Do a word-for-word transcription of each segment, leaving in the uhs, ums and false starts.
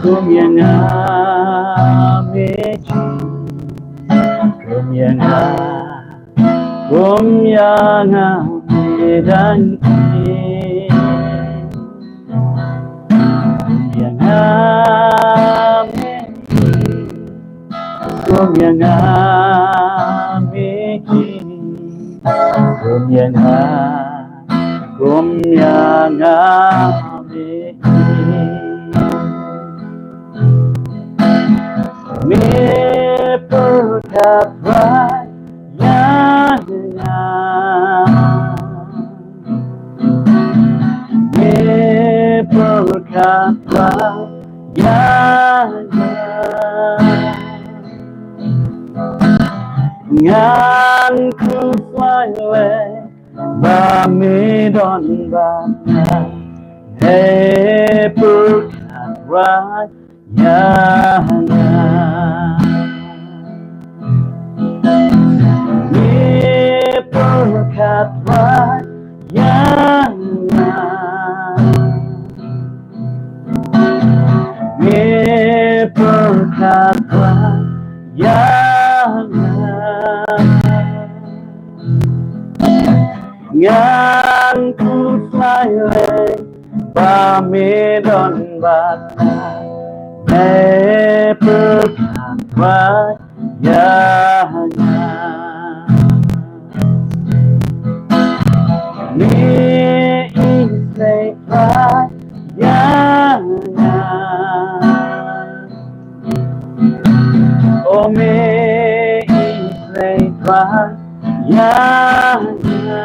Kum ïa nga me ji, kum ïa nga, kum ïa nga me dang ki. Kum ïa nga me ji, kum ïa nga me ji, kum ïa nga, kum ïa nga me ji. Me pyrkhat rai ïa nga. Me pyrkhat rai ïa nga. Ngan khuslai lei ba me don bad nga. Me pyrkhat rai ïa nga. Me pyrkhat rai ïa nga. Me pyrkhat rai ïa nga. Ngan khuslai lei ba me don bad nga. Me pyrkhat rai ïa nga. Me isynei rai ïa nga. O me isynei rai ïa nga.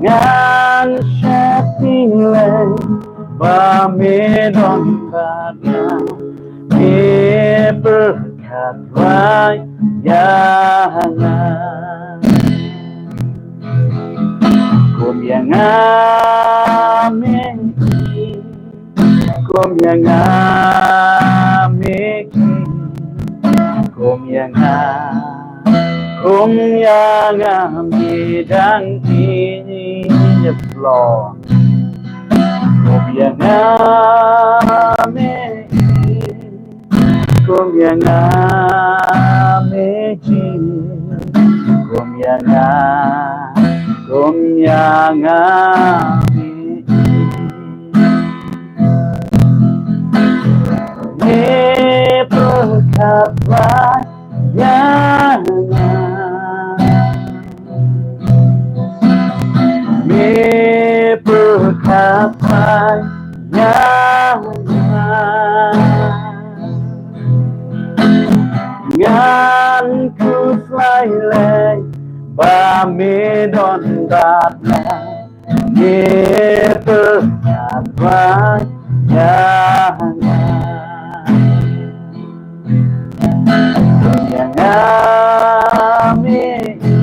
Ngan sheptieng lei ba me don bad nga. Me pyrkhat rai ïa nga. Kum ïa nga me ji, kum ïa nga me ji, kum ïa nga, kum ïa nga me dang ki. Yes, Lord. Kum ïa nga me ji, kum ïa nga me ji, kum ïa nga, kum ïa nga me ji. Me pyrkhat rai ïa nga. Me pyrkhat rai ïa nga. Ngan khuslai lei ba me don bad nga. Me pyrkhat rai ïa nga. Kum ïa nga me ji,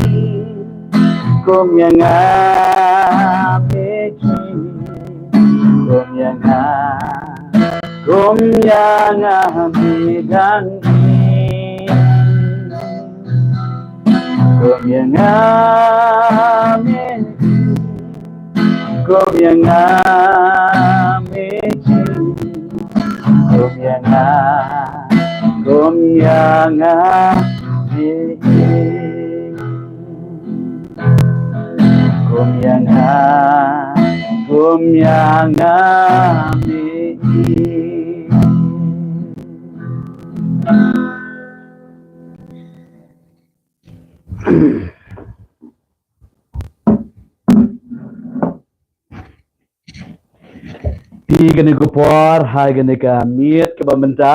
kum ïa nga me ji, kum ïa nga, kum ïa nga me dang ki. Kum ïa nga me ji, kum ïa nga me ji, kum ïa nga, kum ïa nga me ji. Kum ïa nga, kum ïa nga me ji. Phi kane ka por, ha kane ka miet kaba mynta,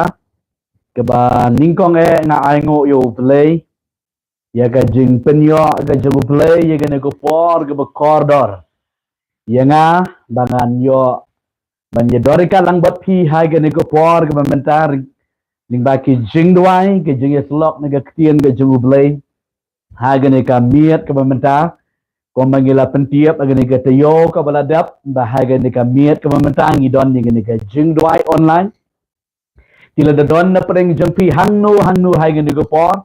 kaba nyngkong eh nga ainguh ïa U Blei, ïa ka jingpynïoh ka jong U Blei ïa kane ka por kaba kordor ïa nga ba ngan ïoh ban ïadon ryngkat lang bad phi ha kane ka por kaba mynta, lyngba ki jingduwai, ki jingïasyllok na ka ktien ka jong U Blei. Ha kane ka miet kaba mynta, kumba ngi la pyntip ha kane ka taïew kaba la dep, ba ha kane ka miet kaba mynta ngi don ïa kane ka jingduwai online. Te lada don na pdeng jong phi hangno hangno ha kane ka por,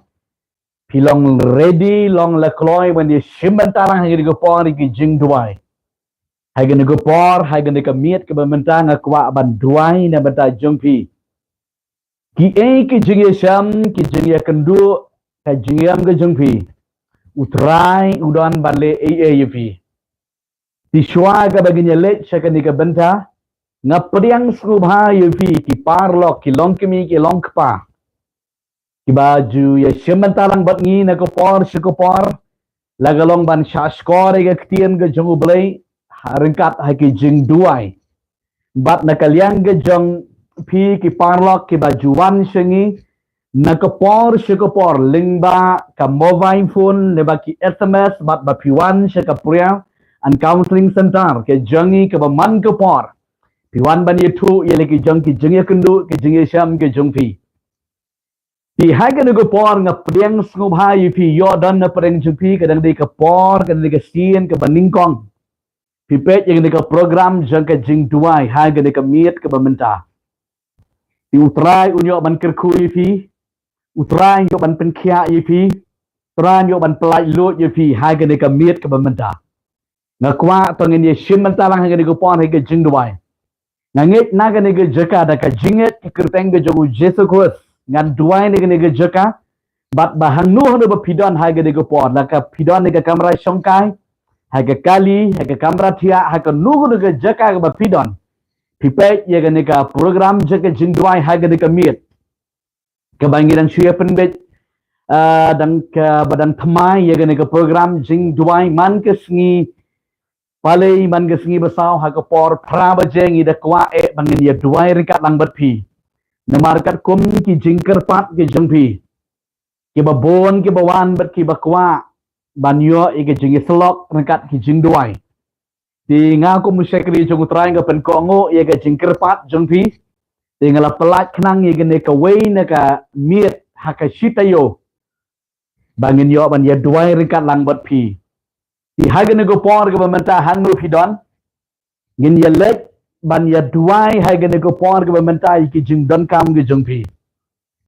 phi long ready, long la kloi ban ïashim bynta lang ha kane ka por ïa ki jingduwai. Ha kane ka por, ha kane ka miet kaba mynta nga kwah ban duwai na bynta jong phi. Kiei ki jingïashem, ki jingïakynduh, ka jingim ka jong phi, U Trai u don ban leh ei ei ïa phi. Te shuwa kaba ngin ïaleit sha kane ka bynta, nga pdiang sngewbha ïa phi ki paralok, ki longkmie, ki longkpa, kiba ju ïashim bynta lang bad ngi na ka por sha ka por, la ka long ban shahshkor ïa ka ktien ka jong U Blei, ha ryngkat ha ki jingduwai. Bad na ka liang ka jong phi ki paralok kiba ju wan sha ngi na ka por sha ka por lyngba ka mobile phone, lyngba ki S M S, bad ba phi wan sha ka Prayer and Counseling Center ka jong ngi kaba man ka por, phi wan ban ïathuh ïa la ki jong ki jingïakynduh, ki jingïashem ka jong phi. Te ha kane ka por nga pdiang sngewbha ïa phi, ïoh don na pdeng jong phi ka dang dei ka por, ka dang dei ka sien kaba nyngkong phi peit ïa kane ka program jong ka jingduwai ha kane ka miet kaba mynta. Te U Trai un ïoh ban kyrkhu ïa phi, U Trai un ïoh ban pynkhiah ïa phi, U Trai un ïoh ban pyllait luid ïa phi ha kane ka miet kaba mynta. Nga kwah to ngin ïashim bynta lang ha kane ka por ha ka jingduwai. Nga ngeit na kane ka jaka, da ka jingngeit ka kyrteng ka jong U Jisu Khrist, ngan duwai na kane ka jaka. Bad ba hangno hangno ba phi don ha kane ka por, la ka phi don ha ka kamra shongkai, ha ka kali, ha ka kamra thiah, ha kano kano ka jaka kaba phi don, phi peit ïa kane ka program jong ka jingduwai ha kane ka miet kaba ngi dang shu ïa pynbeit, ah, dang ka, ba dang thymmai ïa kane ka program jingduwai man ka sngi Palei, man ka sngi ba saw ha ka por phra baje ngi da kwah eh ba ngin ïa duwai ryngkat lang bad phi. Namar katkum ki jingkyrpad ki jong phi, kiba bun kiba wan bad kiba kwah ban ïoh ïa ki jingïasyllok ryngkat ki jingduwai. Te nga kum u shakri jong U Trai nga pynkohnguh ïa ka jingkyrpad jong phi. Te nga la pyllait khnang ïa kane kawei na ka miet ha ka shi taïew ba ngin ïoh ban ïa duwai ryngkat lang bad phi. Te ha kane ka por kaba mynta hangno phi don, ngin ïa leit ban ïa duwai ha kane ka por kaba mynta ïa ki jingdonkam ki jong phi.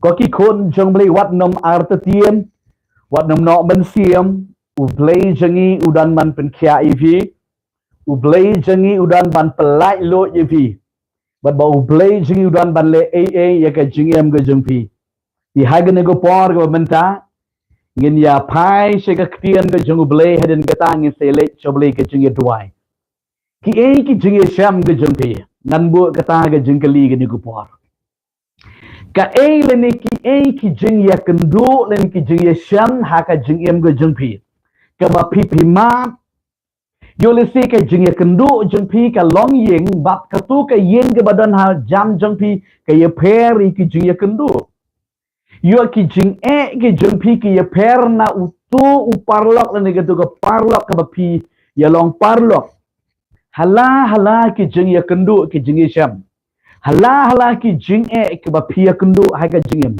Ko ki khun jong U Blei, wat nym artatien, wat nym noh mynsiem, U Blei jong ngi u don ban pynkhiah ïa phi, U Blei jong ngi u don ban pyllait luid ïa phi. Bad ba U Blei jong ngi u don ban leh ei ei ïa ka jingim ka jong phi. Te ha kane ka por kaba mynta ngin ïa phai sha ka ktien ka jong U Blei, hadien kata ngin sa leit sha U Blei ka jingïaduwai. Kiei ki jingïashem ka jong phi? Ngan buh kata ka jingkylli kane ka por. Kaei lane kiei ki jingïakynduh lane ki jingïashem ha ka jingim ka jong phi, kaba phi phi mad? Ïoh lehse ka jingïakynduh jong phi ka long ïing, bad kato ka ïing kaba don ha jan jong phi ka ïapher ïa ki jingïakynduh. Ïoh ki jingeh ki jong phi ki ïapher na uto u paralok lane kato ka paralok kaba phi ïa long paralok. Hala hala ki jingïakynduh ki jingïashem, hala hala ki jingeh kiba phi ïakynduh ha ka jingim.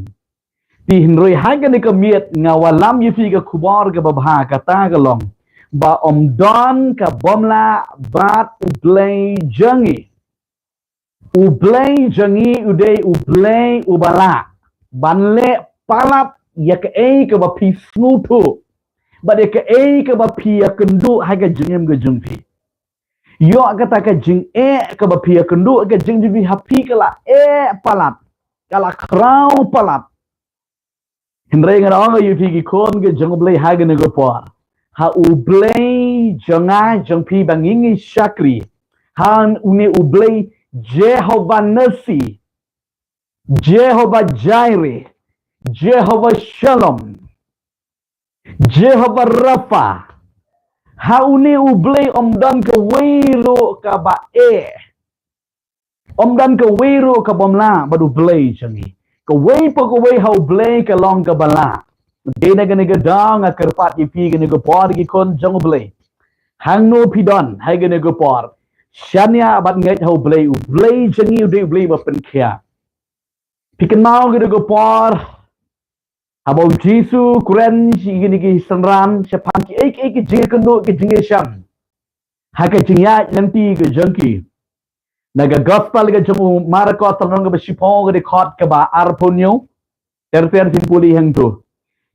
Te hynrei ha kane ka miet nga wallam ïa phi ka khubor kaba bha, kata ka long ba ym don ka bym lah bad U Blei jong ngi. U Blei jong ngi u dei U Blei uba lah ban leh palat ïa kaei kaba phi sngewthuh bad ïa kaei kaba phi ïakynduh ha ka jingim ka jong phi. Ïoh kata ka jingeh kaba phi ïakynduh ha ka jingim jong phi, ha phi ka la eh palat, ka la khraw palat. Hynrei nga ong ïa phi ki khun ki jong U Blei ha kane ka por, ha U Blei jong nga jong phi ba ngi ngi shakri, ha une U Blei Jehovah Nissi, Jehovah Jireh, Jehovah Shalom, Jehovah Rapha, ha une U Blei ym don kawei ruh kaba eh. Ym don kawei ruh ka bym lah bad U Blei jong ngi. Kawei pa kawei ha U Blei ka long kaba lah. Te na kane ka daw nga kyrpad ïa phi kane ka por ki khun jong U Blei, hangno phi don ha kane ka por, shaniah bad ngeit ha U Blei. U Blei jong ngi u dei U Blei ba pynkhiah. Phi kynmaw kane ka por haba U Jisu u kren sha kine ki synran shaphang kiei kiei ki jingïakynduh ki jingïashem ha ka jingïaid lynti ka jong ki. Na ka Gospel ka jong u Markos, lynnong kaba shiphew, ka dkhot kaba arphew hynñiew, ter ter phin pule hangto.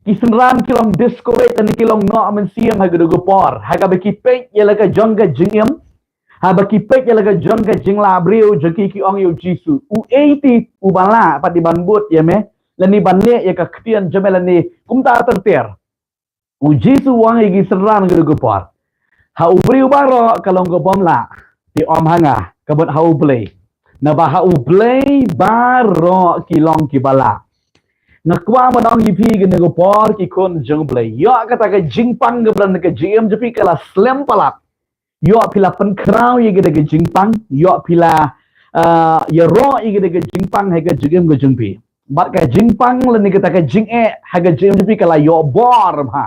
Ki synran ki long discourage lane ki long noh mynsiem ha kane ka por, ha kaba ki peit ïa la ka jong ka jingim, Haba ki peit ïa la ka jong ka jinglah briew jong ki, ki ong ïa u Jisu, u ei te uba lah pat dei ban bud ïa me, lane ban leh ïa ka ktien jong me, lane kumta ter ter. U Jisu u ong ïa ki synran ha kane ka por, ha u briew baroh ka long kaba ym lah, te ym ha nga, ka mut ha u Blei. Naba ha u Blei baroh ki long kiba lah. Nga kwah ban ong ïa phi ha kane ka por, ki khun jong u Blei, ïoh kata ka jingpang kaba don ha ka jingim jong phi ka la slem palat. Ïoh phi la pynkhraw ïa kata ka jingpang, ïoh phi la, ah, ïaroh ïa kata ka jingpang ha ka jingim ka jong phi. Bad ka jingpang lane kata ka jingeh ha ka jingim jong phi ka la ïoh bor bha.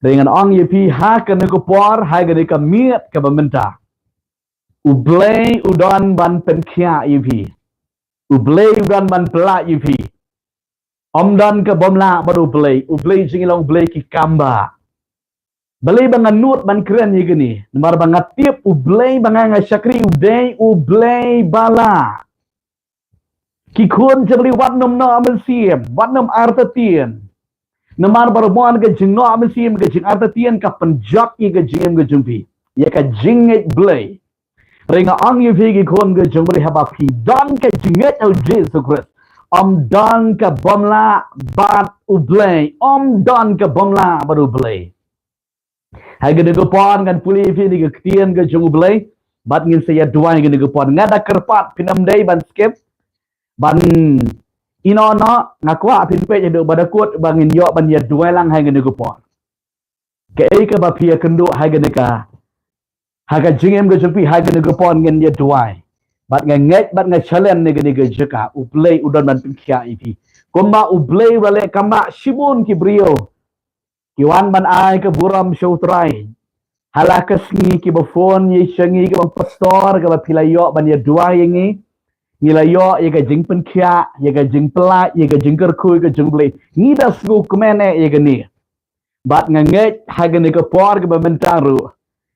Te ngan ong ïa phi ha kane ka por, ha kane ka miet kaba mynta, u Blei u don ban pynkhiah ïa phi. U Blei u don ban pynlah ïa phi. Ym don kaba ym lah bad u Blei. U Blei jong ngi long u Blei ki kam ba. Balei ba nga nud ban kren ïa kane? Namar ba nga tip u Blei ba nga, nga shakri u dei u Blei ba lah. Ki khun jong u Blei wat nym noh mynsiem, wat nym artatien. Namar ba ruh mon ka jingnoh mynsiem, ka jingartatien ka pynjot ïa ka jingim ka jong phi, ïa ka jingngeit Blei. Hynrei nga ong ïa phi ki khun ka jong u Blei, haba phi don ka jingngeit ha u Jisu Khrist, ym don kaba ym lah bad u Blei, ym don kaba ym lah bad u Blei. Ha kane ka por ngan pule ïa phi na ka ktien ka jong u Blei, bad ngin sa ïa duwai ha kane ka por. Nga da kyrpad phin ym dei ban skip, ban ïehnoh noh, nga kwah phin peit haduh ba da kut ba ngin ïoh ban ïa duwai lang ha kane ka por. Kaei kaba phi ïa kynduh ha kane ka, ha ka jingim ka jong phi ha kane ka por, ngin ïa duwai. Bad nga ngeit bad nga challenge na kane ka jaka, u Blei u don ban pynkhiah ïa phi. Kumba u Blei u la leh kam ba shibun ki briew ki wan ban ai ka burom sha u Trai. Ha la ka sngi kiba phone ïa sha ngi, kaba pastor, kaba phi la ïoh ban ïa duwai ïa ngi. Ngi la ïoh ïa ka jingpynkhiah, ïa ka jingpyllait, ïa ka jingkyrkhu ka jong u Blei. Ngi da sngewkmen eh ïa kane. Bad nga ngeit ha kane ka por kaba mynta ruh,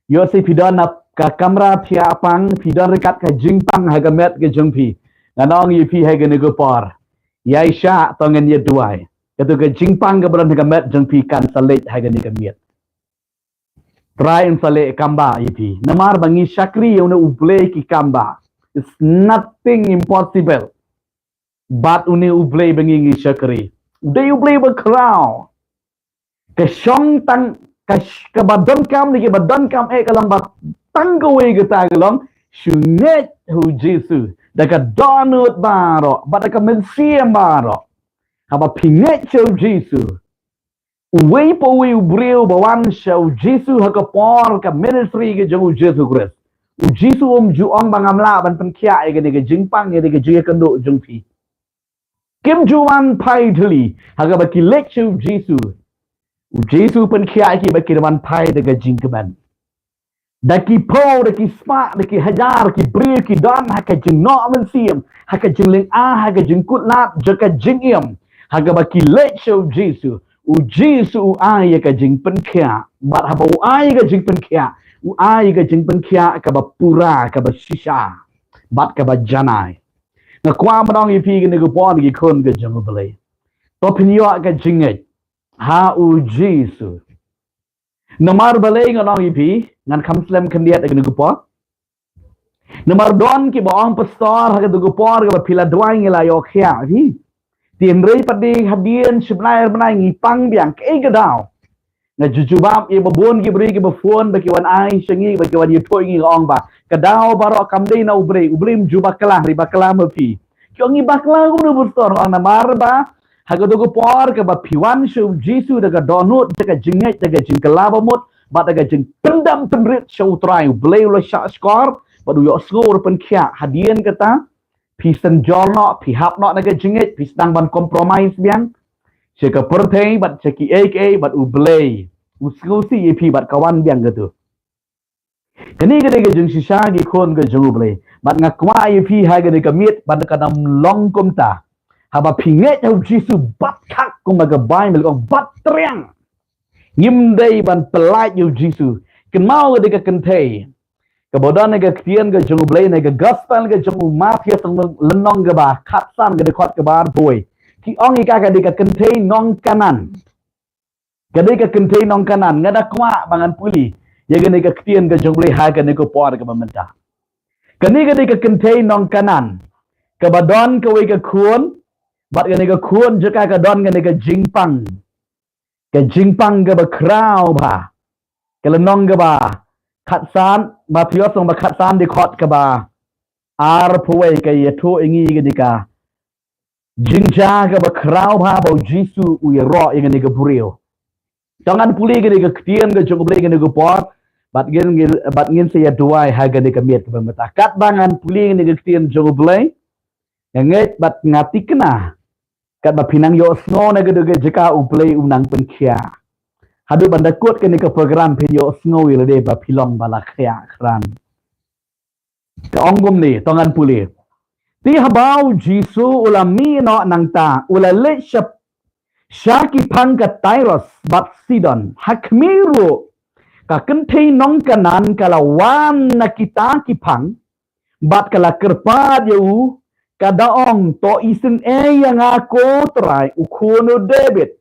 ïoh shi phi don ha ka kamra phi ap pang, phi don ryngkat ka jingpang ha ka met ka jong phi. Ngan ong ïa phi ha kane ka por, ïaishah to ngin ïa duwai. Kato ka jingpang kaba don ha ka met jong phi kan sa leit ha kane ka miet. Trai un sa leh kam ba ïa phi. Namar ba ngi shakri ïa une u Blei ki kam ba. It's nothing impossible. Bad une u Blei ba ngi ngi shakri, u dei u Blei ba khraw. Ka shong tang, ka sh-, kaba donkam ne kaba donkam eh ka long ba tang kawei kata ka long, shu ngeit ha u Jisu da ka dohnud baroh, bad da ka mynsiem baroh. Haba phi ngeit sha u Jisu, uwei pa uwei u briew ba wan sha u Jisu ha ka por ka ministry ka jong u Jisu Khrist, u Jisu um ju ong ba ngam lah ban pynkhiah ïa kane ka jingpang, ïa kane ka jingïakynduh jong phi. Kim ju wan phai thylli, ha kaba ki leit sha u Jisu, u Jisu pynkhiah ïa ki bad ki wan phai da ka jingkmen. Da ki phew, da ki spah, da ki hajar ki briew ki don ha ka jingnoh mynsiem, ha ka jinglynga, ha ka jingkutlad jong ka jingim, ha kaba ki leit sha u Jisu, u Jisu u ai ïa ka jingpynkhiah. Bad haba u ai ïa ka jingpynkhiah, u ai ïa ka jingpynkhiah kaba pura, kaba shisha, bad kaba janai. Nga kwah ban ong ïa phi kane ka por, ki khun ka jong u Blei, to phin ïoh ka jingngeit ha u Jisu. Namar balei ngan ong ïa phi, ngan kham slem khyndiat ha kane ka por? Namar don kiba ong, pastor, ha katu ka por kaba phi la duwai ngi la ïoh khiah hi. Te hynrei pat de hadien shi bnai ar bnai ngi pang biang, kaei ka daw? Nga ju jubab ïa ba bun ki briew kiba phone, ba ki wan ai sha ngi, ba ki wan ïathuh ïa ngi, ong ba ka daw baroh kam dei na u Blei, u Blei um ju bakla, hynrei bakla ma phi. Ki ong, ngi bakla kumno pastor? Ong, namar ba ha katu ka por kaba phi wan sha u Jisu da ka dohnud, da ka jingngeit, da ka jingkylla bamut, bad da ka jingpyndem pynrit sha u Trai, u Blei u la shah shkor bad u ïohsngew, u la pynkhiah. Hadien kata phi synjor noh, phi hap noh na ka jingngeit, phi sdang ban compromise biang sha ka pyrthei bad sha kiei kiei, bad u Blei u sngewsih ïa phi bad ka wan biang katu. Kane ka dei ka jingshisha, ki khun ka jong u Blei. Bad nga kwah ïa phi ha kane ka miet ba kan ym long kumta. Haba phi ngeit ha u Jisu, bat khak, kumba ka Baibl ka ong, bat triang. Ngim dei ban pyllait ïa u Jisu. Kynmaw ka dei ka kynthei kaba don ha ka ktien ka jong u Blei, na ka gospel ka jong u Mathaios, lynnong kaba khatsan, ka dkhot kaba arphew. Ki ong ïa ka, ka dei ka kynthei nong Kanaan. Ka dei ka kynthei nong Kanaan. Nga da kwah ba ngan pule ïa kane ka ktien ka jong U Blei ha kane ka por kaba mynta. Kane ka dei ka kynthei nong Kanaan kaba don kawei ka khun, bad kane ka khun jong ka ka don kane ka jingpang, ka jingpang kaba khraw bha. Ka lynnong kaba khatsan, Mathaios lynnong ba khatsan dkhot kaba arphew wei ka ïathuh ïa ngi kane ka jingjia kaba khraw bha ba U Jisu u ïaroh ïa kane ka briew. To ngan pule kane ka ktien ka jong U Blei kane ka por, bad ngin, ngin, bad ngin sa ïa duwai ha kane ka miet kaba mynta. Katba ngan pule kane ka ktien jong U Blei, nga ngeit bad nga thikna katba phi nang ïohsngew na kata ka jaka U Blei u nang pynkhiah. Haduh ban da kut kane ka program phin ïohsngew ïa lade ba phi long ba la khiah khrang. Ka ong kumne, to ngan pule. Te haba U Jisu u la mih noh nangta, u la leit sha, sha ki phang ka Tyrus bad Sidon. Ha khmih ruh, ka kynthei nong Kanaan ka la wan na kita ki phang, bad ka la kyrpad ïa u, ka da ong, to isynei ïa nga ko Trai, u khun u David.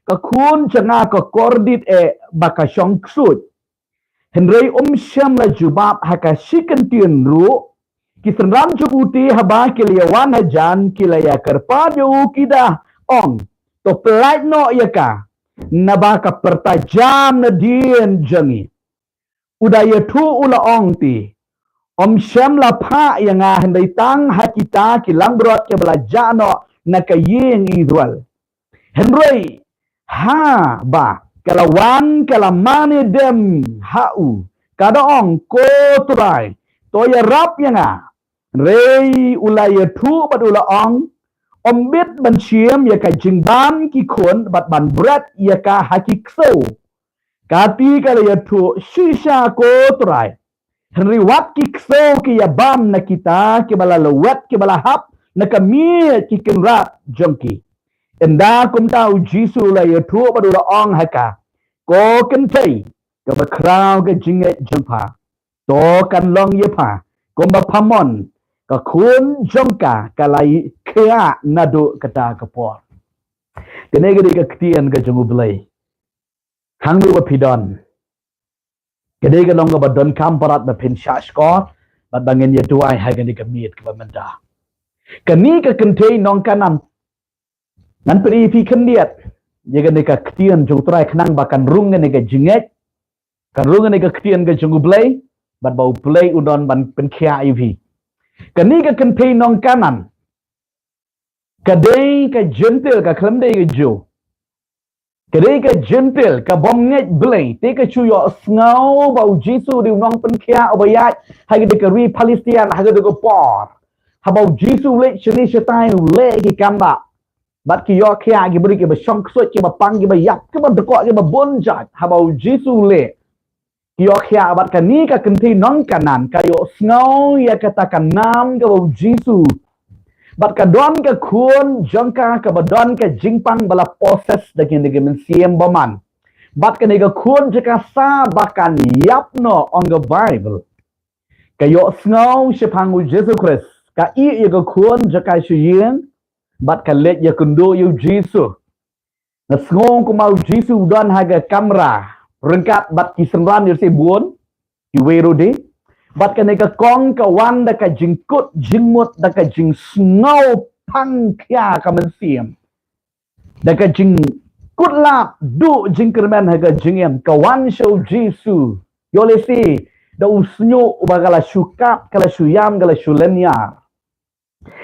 Ka khun jong nga ka kordit eh ba ka shong ksuid. Hynrei um shym la jubab ha ka shi kyntien ruh. Ki synran jong u te haba ki la ïa wan hajan ki la ïa kyrpad ïa u ki da ong, to pyllait noh ïa ka, naba ka pyrta jam nadien jong ngi. U da ïathuh u la ong te, um shym la phah ïa nga hynrei tang ha kita ki langbrot kiba la jah noh na ka ïing Israel. Hynrei haba ka la wan ka la mane dem ha u, ka da ong, ko Trai, to ïarap ïa nga. Hynrei u la ïathuh bad u la ong, um bit ban shim ïa ka jingbam ki khun bad ban bret ïa ka ha ki ksew. Kata ka la ïathuh, shisha ko Trai. Hynrei wat ki ksew ki ïa bam na kita kiba la lawet kiba la hap na ka miej ki kynrad jong ki. Ynda kumta U Jisu u la ïathuh bad u la ong ha ka, ko kynthei, kaba khraw ka jingngeit jong pha. To kan long ïa pha kumba pha mon, ka khun jong ka ka la ïa khiah naduh kata ka por. Kane ka dei ka ktien ka jong U Blei. Hangno ba phi don, ka dei ka long kaba donkam palat ba phin shah shkor bad ba ngin ïa duwai ha kane ka miet kaba mynta. Kane ka kynthei nong Kanaan, ngan pyni ïa phi khyndiat ïa kane ka ktien jong U Trai khnang ba kan rung kane ka jingngeit, kan rung kane ka ktien ka jong U Blei, bad ba U Blei u don ban pynkhiah ïa phi. Kane ka kynthei nong Kanaan, ka dei ka Jentil, ka khlem dei ka Jiw. Ka dei ka Jentil, ka bym ngeit Blei, te ka shu ïohsngew ba U Jisu u dei u nongpynkhiah uba ïaid ha kata ka ri Palestine ha kata ka por. Haba U Jisu u leit shane shatai u leh ki kam ba, bad ki ïohkhiah, ki briew kiba shong ksuid, kiba pang, kiba ïap, kiba dkoh, kiba bun jait. Haba U Jisu u leh, ki ïohkhiah, bad kane ka kynthei nong Kanaan ka ïohsngew ïa kata ka nam kaba U Jisu. Bad ka don ka khun jong ka kaba don ka jingpang ba la possess da kine ki mynsiem bymman. Bad kane ka khun jong ka sa ba kan ïap noh, ong ka Baibl. Ka ïohsngew shaphang U Jisu Khrist, ka ïeh ïa ka khun jong ka sha ïing, bad ka leit ïakynduh ïa U Jisu. Nga sngew kumba U Jisu u don ha ka kamra ryngkat bad ki synran ïa u, sa bun kiwei ruh de. Bad kane ka kong ka wan da ka jingkut jingmut, da ka jingsngewpang khia ka mynsiem, da ka jingkut lad duh jingkyrmen ha ka jingim. Ka wan sha U Jisu, ïoh lehse da u shñiuh uba ka la shu kap, ka la shu ïam, ka la shu lynñiar.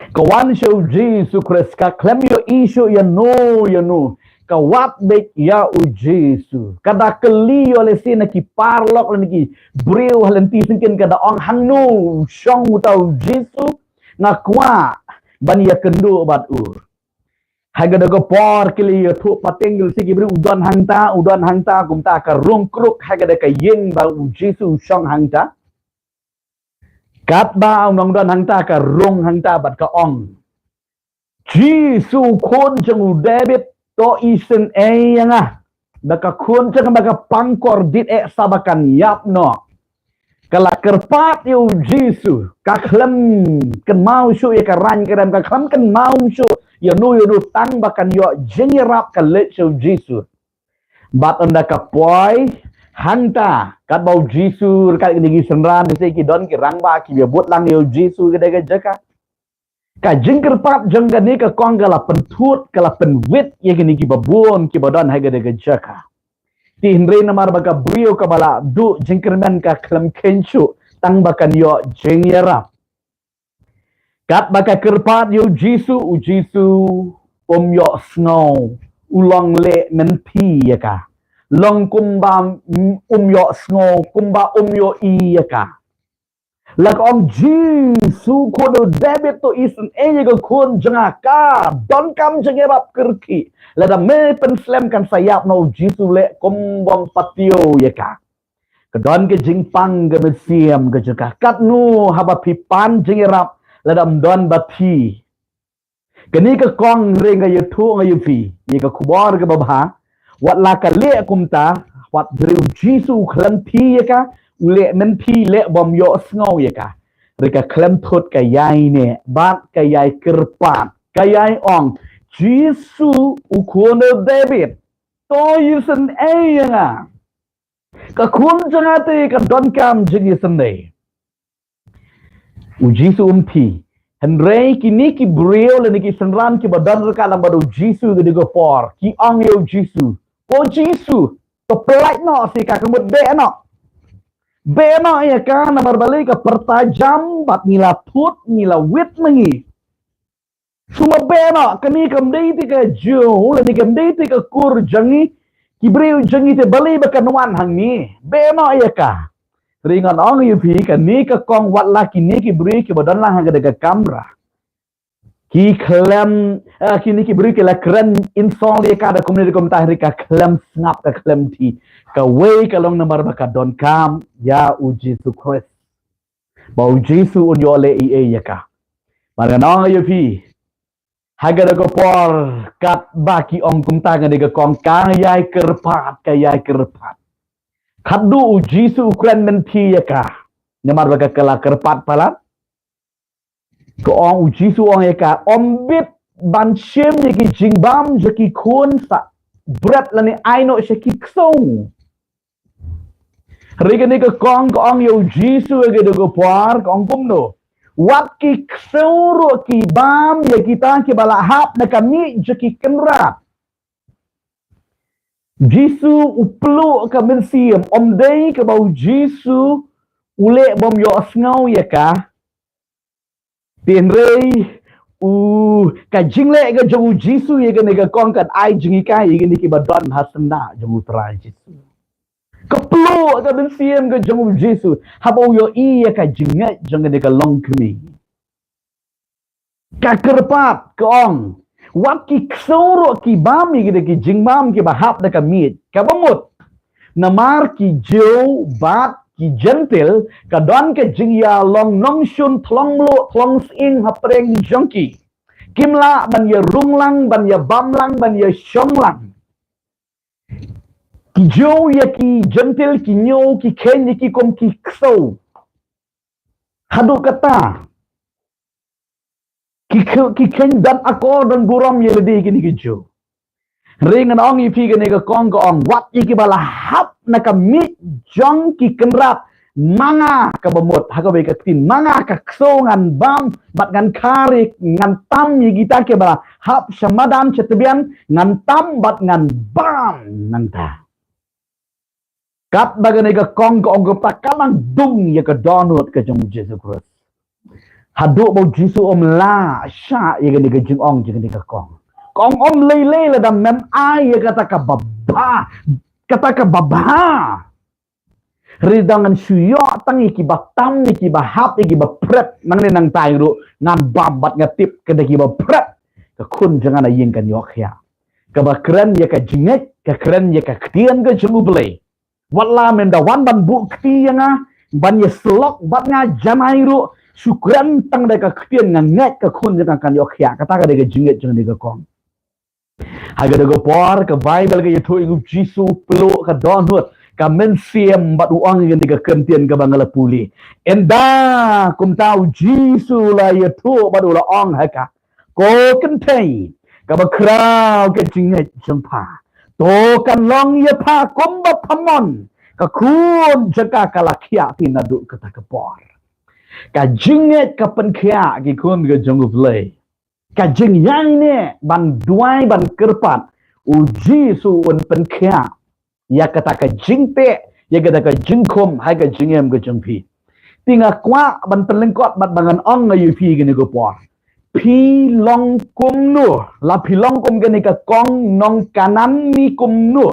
Ka wan sha U Jisu Khrist, ka khlem ïohi shuh ïano ïano. Ka wad beit ïa U Jisu. Ka da kylli ïoh lehse na ki paralok lane ki briew ha lynti syngkien, ka da ong, hangno shong uta U Jisu, nga kwah ban ïakynduh bad u. Ha kata ka por ki la ïathuh pateng, ki la ong, ki briew, u don hangta, u don hangta. Kumta ka rung kruk ha kata ka ïing ba U Jisu u shong hangta. Katba u nongdon hangta ka rung hangta bad ka ong, Jisu, Khun jong u David, to isynei ïa nga. Ba ka khun jong nga ba ka pang kordit eh sa ba kan ïap noh. Ka la kyrpad ïa U Jisu, ka khlem kynmaw shuh ïa ka rang ka rem, ka khlem kynmaw shuh ïano ïano, tang ba kan ïoh jingïarap ka leit sha U Jisu. Bad ynda ka poi Hangta, katba u Jisu ryngkat kine ki synran, te ki don ki rangbah kiba bud lang ïa u Jisu ha katei ka jaka. Ka jingkyrpad jong kane ka kong ka la pynthut, ka la pynwit ïa kine kiba bun kiba don ha katei ka jaka. Te hynrei namar ba ka briew kaba la duh jingkyrmen ka khlem kheiñ shuh, tang ba kan ïoh jingïarap. Katba ka kyrpad ïa u Jisu, u Jisu um ïohsngew, u long leh mynthi ïa ka. Long kumba um ïohsngew, kumba um ïohi ïa ka. La ka ong, Jisu, Khun u David, to isynei ïa ka khun jong nga, ka donkam jingïarap kyrkieh. Lada me pynslem kan sa ïap noh. U Jisu leh kum bym pat ïohi ïa ka. Ka don ka jingpang ka mynsiem ka jong ka. Katno haba phi pan jingïarap lada ym don bad phi. Kane ka kong, hynrei nga ïathuh ïa phi ïa ka khubor kaba bha. Wat la ka leh kumta, wat hynrei u Jisu u khlem phi ïa ka, u leh mynthi, leh bym ïohsngew ïa ka. Hynrei ka khlem thut, ka ïaineh bad ka ïai kyrpad, ka ïai ong, Jisu, u Khun u David, to isynei ïa nga. Ka khun jong nga te ka donkam jingisynei. U Jisu um phi. Hynrei kine ki briew lane ki synran kiba don ryngkat lang bad u Jisu ha katei ka por, ki ong ïa u Jisu, ko Jisu, to pyllait noh sa ïa ka, ka mut beh noh. Beh noh ïa ka, namar balei ka pyrta jam bad ngi la thut, ngi la wit ma ngi. Sngewbha beh noh, kane kam dei te ka jong u, lane kam dei te ka kur jong ngi. Ki briew jong ngi te balei ba kan wan hangne. Beh noh ïa ka. Hynrei ngan ong ïa phi, kane ka kong, wat la kine ki briew kiba don lang ha katei ka kamra, ki khlem, eh, kine ki briew ki la kren insult ïa ka da kumne da kumta, hynrei ka khlem sngap, ka khlem thiah. Kawei ka long namar ba ka donkam ïa u Jisu Khrist, ba u Jisu un ïoh leh ei ei ïa ka. Bad ngan ong ïa phi, ha katei ka por, katba ki ong kumta, kane ka kong ka ïai kyrpad, ka ïai kyrpad. Khatduh u Jisu u kren mynthi ïa ka, namar ba ka la kyrpad palat. Ka ong, u Jisu u ong ïa ka, ym bit ban shim ïa ki jingbam jong ki khun sa bret lane ai noh sha ki ksew. Hynrei kane ka kong ka ong ïa u Jisu ha katei ka por, ka ong kumno, wat ki ksew ruh ki bam ïa kita kiba la hap na ka miej jong ki kynrad. Jisu u pluh ka mynsiem, ym dei kaba u Jisu u leh bym ïohsngew ïa ka. Te hynrei u, ka jingleh ka jong u Jisu ïa kane ka kong kan ai jinghikai ïa kine kiba don ha syndah jong u Trai Jisu. Ka pluh ka mynsiem ka jong u Jisu haba u ïohi ïa ka jingngeit jong kane ka longkmie. Ka kyrpad, ka ong, wat ki ksew ruh ki bam ïa kine ki jingbam kiba hap na ka miej. Kaba mut, namar ki Jiw bad ki Jentil ka don ka jingïalong nongshun thlong mluh thlong sying hapdeng jong ki. Kim lah ban ïarung lang, ban ïabam lang, ban ïashong lang. Ki Jiw ïa ki Jentil ki ñiew, ki kheiñ ïa ki kum ki ksew. Haduh katta ki khe-, ki kheiñ don akor don burom ïa lade kine ki Jiw. Hynrei ngan ong ïa phi, kane ka kong ka ong, wat ïa kiba la hap na ka miej jong ki kynrad, ma nga, kaba mut ha kawei ka ktien, ma nga ka ksew ngan bam bad ngan khari, ngan tam ïa kita kiba la hap sha madan sha tbian, ngan tam bad ngan bam nangta. Katba kane ka kong ka ong, ka pat ka nang dung ïa ka dohnud ka jong u Jisu Khrist. Haduh ba u Jisu um lah shah ïa kane ka jingong jong kane ka kong. Ka ong, ym lei lei lada mem ai ïa kata kaba bha, kata kaba bha. Hynrei da ngan shu ïoh tang ïa kiba tam, ïa kiba hap, ïa kiba pret. Nangne nangta ruh ngan bam bad nga tip ka da kiba pret ka khun jong nga na ïing kan ïoh khiah. Kaba kren ïa ka jingngeit, ka kren ïa ka ktien ka jong U Blei. Wat la mem da wan ban buh kti ïa nga, ban ïasyllok bad nga, janai ruh shu kren tang da ka ktien, nga ngeit ka khun jong nga kan ïoh khiah. Kata ka dei ka jingngeit jong kane ka kong. Ha kata ka por ka Baibl ka ïathuh ïa u Jisu u pluh ka dohnud, ka mynsiem, bad u ong ïa kane ka kyntien kaba nga la pule. Ynda kumta u Jisu u la ïathuh bad u la ong ha ka, ko kynthei kaba khraw ka jingngeit jong pha, to kan long ïa pha kumba pha mon. Ka khun jong ka ka la khiah te naduh kata ka por. Ka jingngeit ka pynkhiah ki khun ka jong U Blei. Ka jingïaineh ban duwai ban kyrpad, U Jisu un pynkhiah ïa kata ka jingteh, ïa kata ka jingkhum ha ka jingim ka jong phi. Te nga kwah ban pynlyngkot bad ba ngan ong ïa phi kane ka por. Phi long kumno, la phi long kum kane ka kong nong Kanan ne kumno?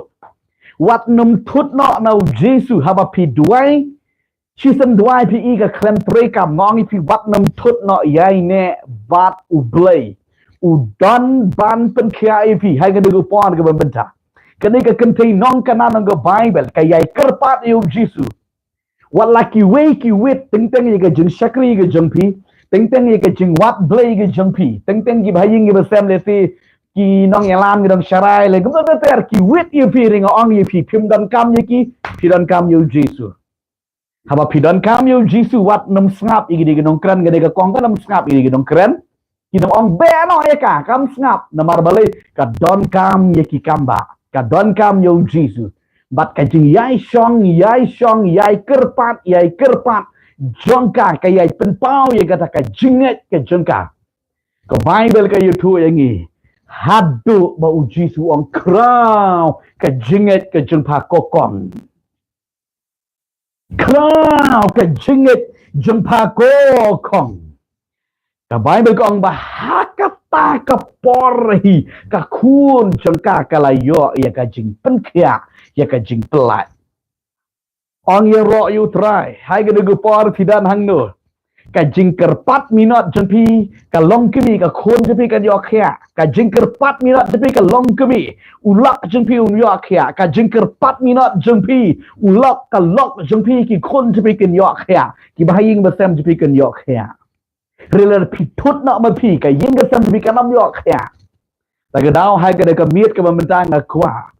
Wat nym thut noh na U Jisu haba phi duwai. Shisien duwai phi i ka khlem trei kam, nga ong ïa phi wat nym thut noh, ïaineh bad U Blei. U don ban pynkhiah ïa phi ha kane ka por kaba mynta. Kane ka kynthei nong Kanan nong ka Baibl ka ïai kyrpad ïa U Jisu. Wat la kiwei kiwit, teng teng ïa ka jingshakri ka jong phi, teng teng ïa ka jingwad Blei ka jong phi, teng teng ki bahaïing ki basem lehse ki nongïalam ki nongshakri lehse kumno ter kiwit ïa phi, hynrei nga ong ïa phi, phim donkam ïa ki, phi donkam ïa U Jisu. Haba phi donkam ïa U Jisu wat nym sngap ïa ki dei ki nongkren, kane ka kong kam sngap ïa ki dei ki nongkren. Ki nong ong beh noh ïa ka, kam sngap. Namar balei? Ka donkam ïa ki kam bah, ka donkam ïa U Jisu. Bad ka jingïaishong, ïaishong, ïai kyrpad, ïai kyrpad jong ka, ka ïai pynpaw ïa kata ka jingngeit ka jong ka. Ka Baibl ka ïathuh ïa ngi, haduh ba U Jisu u ong, khraw ka jingngeit ka jong pha ko kong. Khraw ka jingngeit jong pha ko kong. Ka Baibl ka ong ba ha kata ka por hi ka khun jong ka ka la ïoh ïa ka jingpynkhiah, ïa ka jingpyllait. Ong ïaroh ïa U Trai, ha kane ka por phi don hangno? Ka jingkyrpad minot jong phi ka long kmie, ka khun jong phi kan ïoh khiah. Ka jingkyrpad minot jong phi ka long kmie, u lok jong phi un ïoh khiah. Ka jingkyrpad minot jong phi, u lok, ka lok jong phi, ki khun jong phi kin ïoh khiah. Ki bahaïing basem jong phi kin ïoh khiah. Hynrei lada phi thut noh ma phi, ka ïing ka sem jong phi kan ym ïoh khiah. Te ka daw ha kane ka miet kaba mynta nga kwah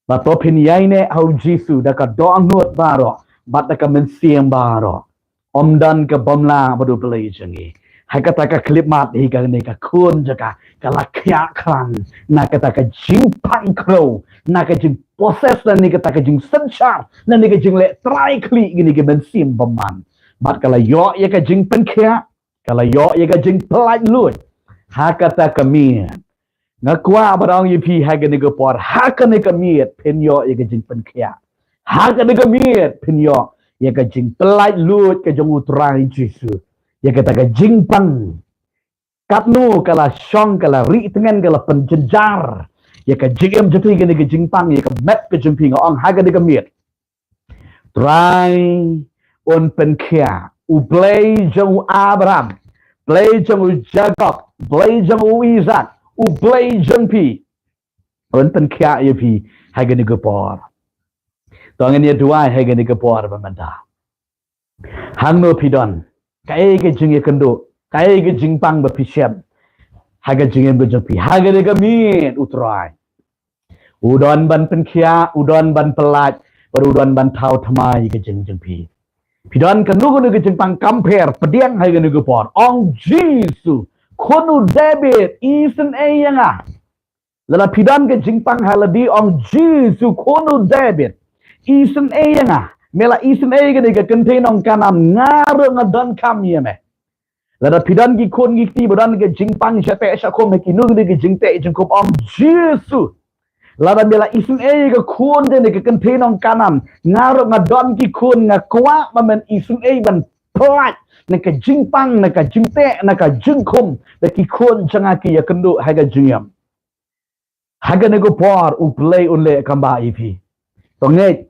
ba to phin ïaineh ha U Jisu da ka dohnud baroh bad da ka mynsiem baroh. Ym don ka bym lah bad U Blei jong ngi. Ha kata ka khyllipmat hi kane ka khun jong ka ka la khiah khlaiñ na kata ka jingpang khrew, na ka jingpossess, na kata ka jingsynshar, na ka jingleh trai khlieh kine ki mynsiem bymman. Bad ka la ïoh ïa ka jingpynkhiah, ka la ïoh ïa ka jingpyllait luid ha kata ka miet. Nga kwah ban ong ïa phi ha kane ka por, ha kane ka miet phin ïoh ïa ka jingpynkhiah. Ha kane ka miet phin ïoh ïa ka jingpyllait luid ka jong U Trai Jisu. Ïa kata ka jingpang, katno ka la shong, ka la rieh tngen, ka la pynjynjar ïa ka jingim jong phi, kane ka jingpang ïa ka met ka jong phi, nga ong ha kane ka miet Trai un pynkhiah. U Blei jong u Abraham, Blei jong u Jakob, Blei jong u Isak, U Blei jong phi un pynkhiah ïa phi ha kane ka por. To ngin ïa duwai ha kane ka por ba mynta. Hangno phi don, kaei ka jingïakynduh, kaei ka jingpang ba phi shem ha ka jingim ka jong phi ha kane ka miet, U Trai u don ban pynkhiah, u don ban pyllait, bad u don ban thaw thymmai ka jingim jong phi. Phi don kano kano ka jingpang, kam pher, pdiang ha kane ka por, ong, Jisu, Khun u David, isynei ïa nga. Lada phi don ka jingpang ha lade, ong, Jisu, Khun u David, isynei ïa nga. Me la isynei ïa kane ka kynthei nong Kanan, nga ruh nga donkam ïa me. Lada phi don ki khun ki kti ba don ka jingpang sha teh sha khum, ha kino kino ki jingteh jingkhum, ong, Jisu, lada me la isynei ïa ka khun jong kane ka kynthei nong Kanan, nga ruh nga don ki khun, nga kwah ba men isynei ban pyllait na ka jingpang, na ka jingteh, na ka jingkhum, ba ki khun jong nga ki ïakynduh ha ka jingim. Ha kane ka por U Blei un leh kam ba ïa phi. To ngeit,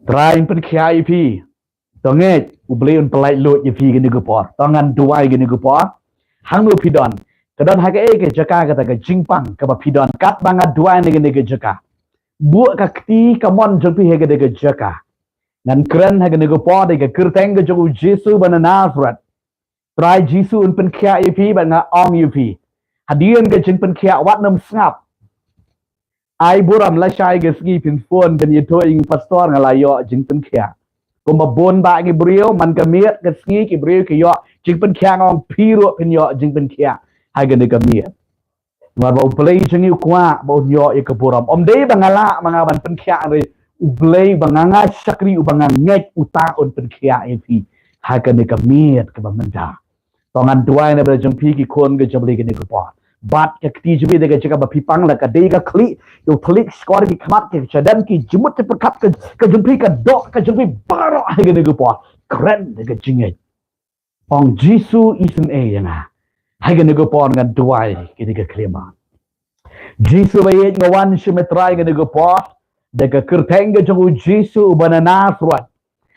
Trai un pynkhiah ïa phi. To ngeit, U Blei un pyllait luid ïa phi kane ka por. To ngan duwai kane ka por. Hangno phi don, ka don ha kaei ka jaka kata ka jingpang kaba phi don, katba nga duwai na kane ka jaka, buh ka kti kamon jong phi ha kane ka jaka. Ngan kren ha kane ka por da ka kyrteng ka jong U Jisu ba na Nasareth. Trai Jisu un pynkhiah ïa phi, bad nga ong ïa phi, hadien ka jingpynkhiah wat nym sngap. Ai burom, lashai ka sngi phin phone phin ïathuh ïa ngi, pastor, nga la ïoh jingpynkhiah. Kumba bun bah ngi briew man ka miet ka sngi, ki briew ki ïoh jingpynkhiah, nga ong phi ruh phin ïoh jingpynkhiah ha kane ka miet. Namar ba U Blei jong ngi u kwah ba un ïoh ïa ka burom. Ym dei ba nga lah ma nga ban pynkhiah, hynrei U Blei ba nga nga shakri, uba nga ngeit, uta un pynkhiah ïa phi ha kane ka miet kaba mynta. To ngan duwai na bynta jong phi ki khun ka jong U Blei kane ka por. Bad ka kti jong phi da ka jaka ba phi pang la ka dei ka khlieh, ïa u thylliej shkor ki khmat, ki shadem, ki jingmut ki pyrkhat ka, ka jong phi, ka doh ka jong phi baroh ha kane ka por. Kren da ka jingngeit. Ong Jisu, isynei ïa nga. Ha kane ka por ngan duwai kine ki khyllipmat. Jisu ba ïeit, nga wan sha me Trai kane ka por da ka kyrteng ka jong u Jisu uba na Nasareth.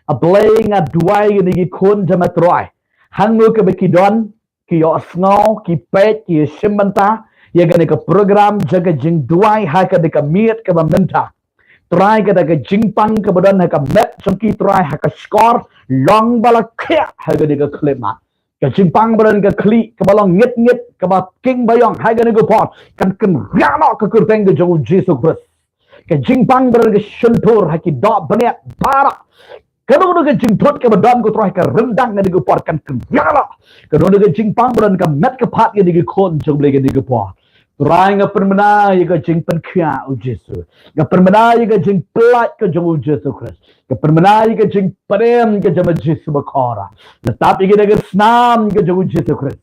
A Blei, nga duwai kine ki khun jong me Trai, hangno kaba ki don, ki ïohsngew, ki peit, ki ïashim bynta ïa kane ka program jong ka jingduwai ha kane ka miet kaba mynta. Trai, kata ka jingpang kaba don ha ka met jong ki Trai, ha ka shkor, long ba la khiah ha kane ka khyllipmat. Ka jingpang ba don ka khlieh kaba long ngit ngit, kaba king ba ïong ha kane ka por, kan kynriah noh ka kyrteng ka jong u Jisu Khrist. Ka jingpang ba don ka shyntur ha ki doh bniat baroh, kano kano ka jingthut kaba don, ko Trai, ka ryndang kane ka por, kan kynriah noh. Kano kano ka jingpang ba don ka met ka phad kine ki khun jong U Blei kane ka por. Trai, nga pynbna ïa ka jingpynkhiah u Jisu. Nga pynbna ïa ka jingpyllait ka jong u Jisu Khrist. Nga pynbna ïa ka jingpynim ka jong u Jisu bakor. La tap ïa ka da ka snam ka jong u Jisu Khrist.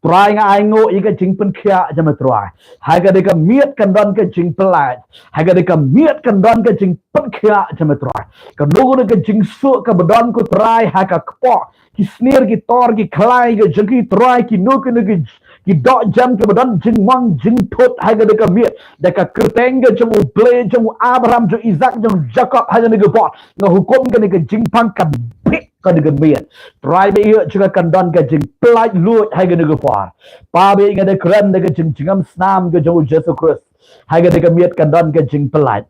Trai, nga ainguh ïa ka jingpynkhiah jong me Trai. Ha kane ka miet kan don ka jingpyllait. Ha kane ka miet kan don ka jingpynkhiah jong me Trai. Kano kano ka jingsuk kaba don, ko Trai, ha ka kpoh, ki snier, ki tor, ki khlai ka jong ki Trai, kino kino ki, ki dohjem kiba don jingmong jingthut ha kane ka miet, da ka kyrteng ka jong U Blei jong u Abraham, jong u Isak, jong u Jakob, ha kane ka por, nga hukum kane ka jingpang kan bit kane ka miet. Trai ba ïeit, jong ka kan don ka jingpyllait luid ha kane ka por. Pa ba ïeit, nga da kren da ka jingjngem snam ka jong u Jisu Khrist. Ha kane ka miet kan don ka jingpyllait.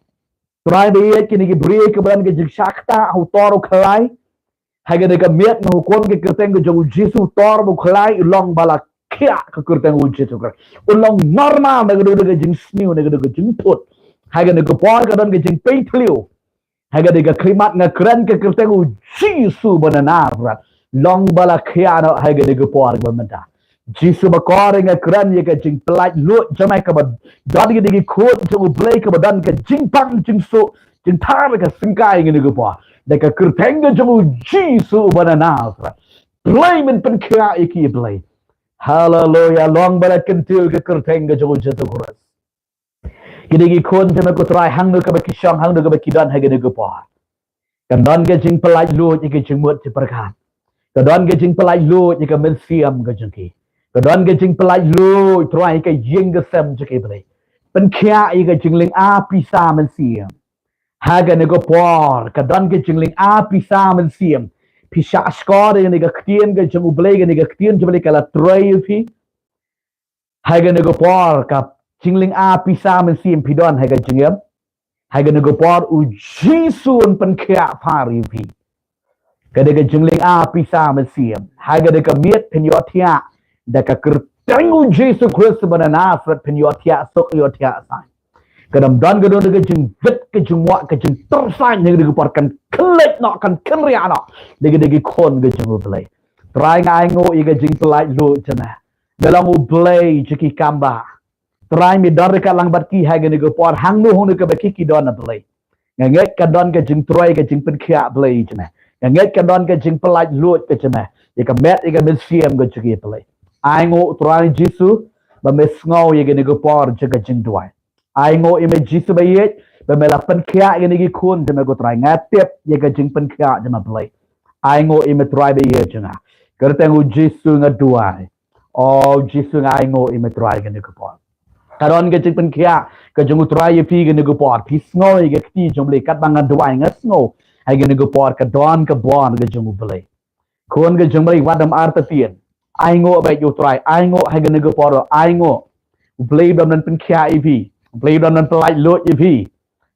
Trai ba ïeit, kine ki briew kiba don ka jingshah ktah ha u tor u khlai, ha kane ka miet nga hukum ka kyrteng ka jong u Jisu, u tor u khlai u long ba la khiah ka kyrteng u Jisu Khrist. U long normal na ka dei ka jingsniew, na ka dei ka jingthut. Ha kane ka por ka don ka jingpynthliew. Ha kane ka khyllipmat nga kren ka kyrteng u Jisu ba na Nasareth, long ba la khiah noh ha kane ka por ba mynta. Jisu bakor, nga kren ïa ka jingpyllait luid jong me kaba don ha kine ki khun jong U Blei, kaba don ka jingpang jingsuk jingthar ka syngkai ha kine ki por. Da ka kyrteng ka jong u Jisu ba na Nasareth, Blei, men pynkhiah ïa ki, Blei. Haleluya. Long ba la kyntiew ka kyrteng ka jong u Jisu Khrist. Kine ki khun jong me, ko Trai, hangno kaba ki shong, hangno kaba ki don ha kine ki por, kan don ka jingpyllait luid ïa ka jingmut jingpyrkhat. Ka don ka jingpyllait luid ïa ka mynsiem ka jong ki. Ka don ka jingpyllait luid, Trai, ïa ka ïing ka sem jong ki, Blei. Pynkhiah ïa ka jinglynga pisa mynsiem. Ha kane ka por ka don ka jinglynga pisa mynsiem. Phi shah shkor ïa kane ka ktien ka jong U Blei, kane ka ktien jong U Blei ka la trei ïa phi. Ha kane ka por ka jinglynga pisa mynsiem phi don ha ka jingim. Ha kane ka por u Jisu un pynkhiah phar ïa phi. Ka dei ka jinglynga pisa mynsiem. Ha kane ka miet phin ïohthiah da ka kyrteng u Jisu Khrist ba na Nasareth, phin ïohthiah suk, ïohthiah saiñ. Ka dang don ka don ka jingwit, ka jingwah, ka jingtyrsañ, ha kane ka por kan kynleit noh, kan kynriah noh da ka, da ki khun ka jong U Blei. Trai, nga ainguh ïa ka jingpyllait luid jong me. Me long U Blei jong ki kam bah. Trai, me don ryngkat lang bad ki ha kane ka por, hangno hangno kaba ki, ki don, A Blei. Nga ngeit ka don ka jingtrei, ka jingpynkhiah, Blei, jong me. Nga ngeit ka don ka jingpyllait luid ka jong me ïa ka met, ïa ka mynsiem ka jong ki, Blei. Ainguh, Trai Jisu, ba me sngew ïa kane ka por jong ka jingduwai. Ainguh ïa me Jisu ba ïeit, ba me la pynkhiah ïa kine ki khun jong me, ko Trai. Nga tip ïa ka jingpynkhiah jong me, Blei. Ainguh ïa me, Trai ba ïeit jong nga. Kyrteng u Jisu nga duwai. O Jisu, nga ainguh ïa me, Trai, kane ka por. Ka don ka jingpynkhiah ka jong u Trai ïa phi kane ka por. Phi sngew ïa ka kti jong U Blei katba nga duwai, nga sngew ha kane ka por ka don ka bor ka jong U Blei. Khun ka jong U Blei, wat nym artatien. Ainguh beit ïa u Trai, ainguh ha kane ka por, ainguh. U Blei u dang pynkhiah ïa phi. U Blei u dang pyllait luid ïa phi.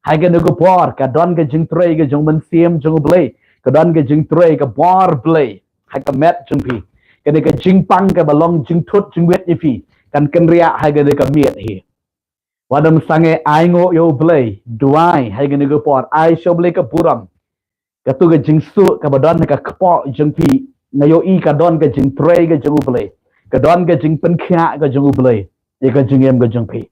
Ha kane ka por ka don ka jingtrei ka jong u Mynsiem jong U Blei. Ka don ka jingtrei ka bor Blei ha ka met jong phi. Kane ka jingpang kaba long jingthut jingwit ïa phi kan kynriah ha kane ka miet hi. Wat nym sangeh, ainguh ïa U Blei, duwai ha kane ka por, ai sha U Blei ka burom. Kato ka jingsuk kaba don ha ka kpoh jong phi, nga ïohi ka don ka jingtrei ka jong U Blei. Ka don ka jingpynkhiah ka jong U Blei ïa ka jingim ka jong phi.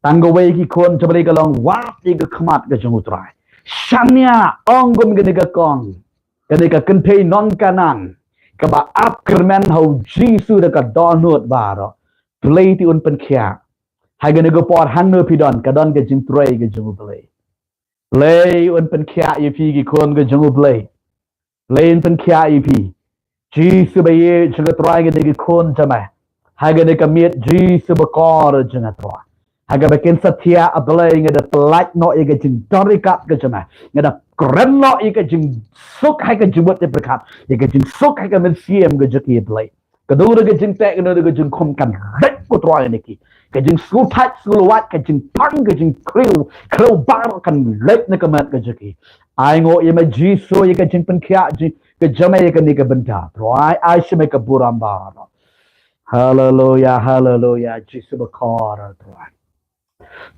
Tang kawei ki khun jong U Blei ka long, wad ïa ka khmat ka jong u Trai. Shania, ong kum kane ka kong, kane ka kynthei nong Kanan, kaba ap kyrmen ha u Jisu da ka dohnud baroh. Blei te un pynkhiah. Ha kane ka por hangno phi don, ka don ka jingtrei ka jong U Blei. Blei un pynkhiah ïa phi ki khun ka jong U Blei. Blei un pynkhiah ïa phi. Jisu ba ïeit jong nga Trai, nga dei ki khun jong me. Ha kane ka miet Jisu ba kor jong nga Trai, ha kaba kin sa thiah, A Blei, nga da pyllait noh ïa ka jingdon ryngkat ka jong me. Nga da kren noh ïa ka jingsuk ha ka jingmut jingpyrkhat, ïa ka jingsuk ha ka mynsiem ka jong ki, A Blei. Kano kano ka jingteh, kano kano ka jingkhum kan leit, ko Trai, na ki. Ka jingsngewthait sngewlwait, ka jingpang, ka jingkhriew khrew baroh kan leit na ka met ka jong ki. Ai nguh ïa me Jisu ïa ka jingpynkhiah jong, ka jong me ïa kane ka bynta. Trai, ai sha me ka burom baroh. Haleluia, haleluia, Jisu ba kor Trai.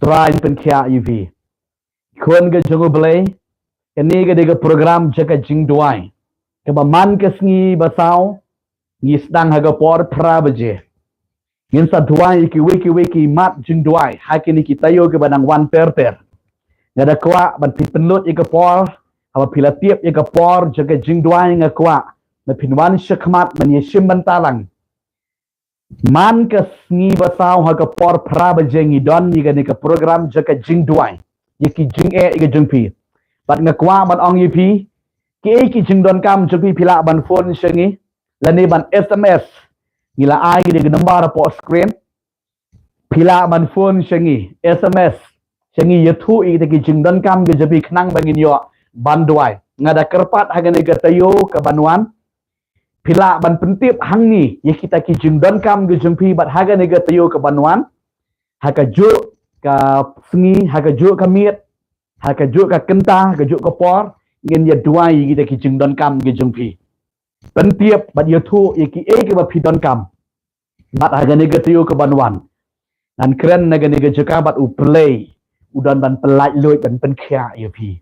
Trai, pynkhiah ïa phi. Khun ka jong U Blei, kane ka dei ka program jong ka jingduwai, kaba man ka sngi ba saw ngi sdang ha ka por phra baje. Ngin sa duwai ïa kiwei kiwei ki mat jingduwai ha kine ki taïew kiba nang wan ter ter. Nga da kwah ban pynlut ïa ka por, haba phi la tip ïa ka por jong ka jingduwai, nga kwah ba phin wan shakhmat ban ïashim bynta lang. Man ka sngi ba saw ha ka por phra baje ngi don ïa kane ka program jong ka jingduwai ïa ki jingeh ïa ka jong phi. Bad nga kwah ban ong ïa phi, kiei ki jingdonkam jong phi, phi lah ban phone sha ngi lane ban S M S. Ngi la ai ïa ka number hapoh screen. Phi lah ban phone sha ngi, S M S sha ngi, ïathuh ïa kita ki jingdonkam ka jong phi khnang ba ngin ïoh ban duwai. Nga da kyrpad ha kane ka taïew kaban wan, phi lah ban pyntip hangne ïa kita ki jingdonkam ka jong phi, bad ha kane ka taïew kaban wan, ha kajuh ka sngi, ha kajuh ka miet, ha kajuh ka kynta, ha kajuh ka por, ngin ïa duwai ïa kita ki jingdonkam ka jong phi. Pyntip bad ïathuh ïa kiei kiba phi donkam. Bad ha kane ka taïew kaban wan, ngan kren na kane ka jaka bad U Blei u don ban pyllait luid ban pynkhiah ïa phi.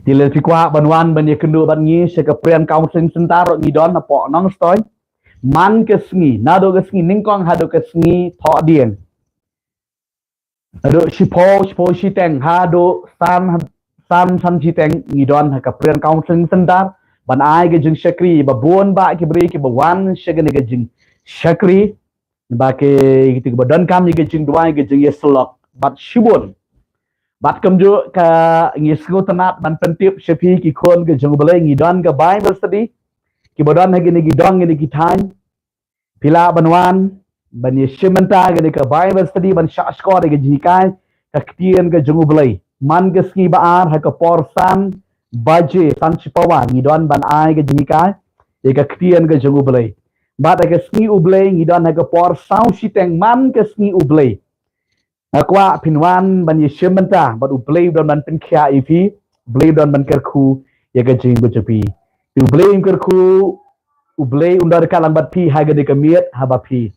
Te lada phi kwah ban wan ban ïakynduh bad ngi sha ka Prayer Counseling Center ruh ngi don hapoh Nongstoiñ. Man ka sngi, naduh ka sngi nyngkong haduh ka sngi Thohdieng, haduh shiphew, shiphew shiteng haduh san, san, san shiteng ngi don ha ka Prayer Counseling Center ban ai ka jingshakri ba bun bah ki briew kiba wan sha kane ka jingshakri. Ba ki, kita kiba donkam ïa ka jingduwai, ka jingïasyllok bad shibun. Bad kumjuh ka ngi sngewtynnat ban pyntip sha phi ki khun ka jong U Blei, ngi don ka Bible study. Kiba don ha kine ki dong, kine ki thaiñ, phi lah ban wan ban ïashim bynta ha kane ka Bible study, ban shahshkor ïa ka jinghikai ka ktien ka jong U Blei. Man ka sngi ba ar ha ka por san baje, san shipawa, ngi don ban ai ka jinghikai ïa ka ktien ka jong U Blei. Bad ha ka sngi U Blei ngi don ha ka por saw shiteng, man ka sngi U Blei. Nga kwah phin wan ban ïashim bynta bad U Blei u don ban pynkhiah ïa phi, U Blei u don ban kyrkhu ïa ka jingim ka jong phi. Te U Blei un kyrkhu, U Blei un don ryngkat lang bad phi ha kane ka miet, haba phi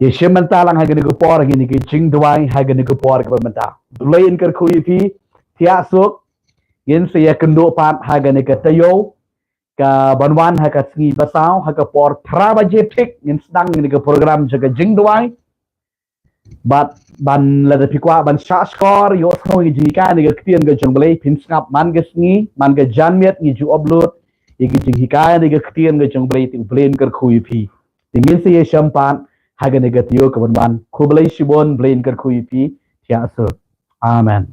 ïashim bynta lang ha kane ka por, ha kane ka jingduwai, ha kane ka por kaba mynta. U Blei un kyrkhu ïa phi. Thiah suk, ngin sa ïakynduh pat ha kane ka taïew kaban wan ha ka sngi ba saw ha ka por phra baje thik, ngin sdang kane ka program jong ka jingduwai. Bad ban, lada phi kwah ban shahshkor ïohsngew ïa ka jinghikai na ka ktien ka jong U Blei, phin sngap man ka sngi, man ka janmiet ngi ju upload ïa ka jinghikai na ka ktien ka jong U Blei. Te U Blei un kyrkhu ïa phi. Te ngin sa ïashem pat ha kane ka taïew kaban wan. Khublei shibun, Blei un kyrkhu ïa phi. Thiah suk. Amen.